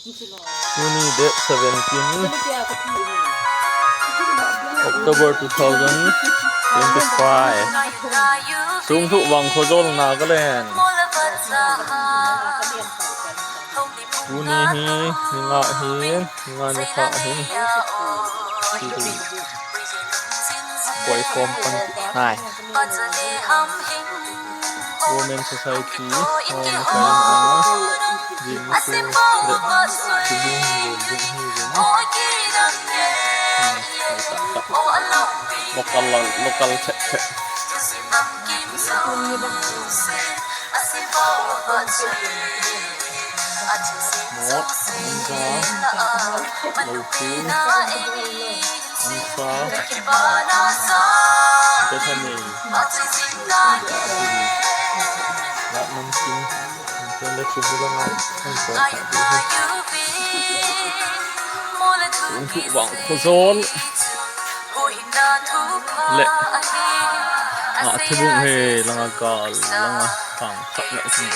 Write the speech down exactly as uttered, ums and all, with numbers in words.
Tuni date seventeen October two thousand twenty-five. Songthu Vangkho Zol Nagaland. Tuni hi, ni nga hi, ni nga ni kha hi. Koi form pan hai. Women Society, Home Time, ah, Jing Su, le, Jing Su, Jing Su, Jing Su. Hmm, local, local chat, chat. Mot, Mungga, Lotu, Angsa, Bethany, Latnamkim, Latnamkim, Songthu Vangkho Zol. Le. Ah, thibung he, langa kal, langa kang, khat na kum.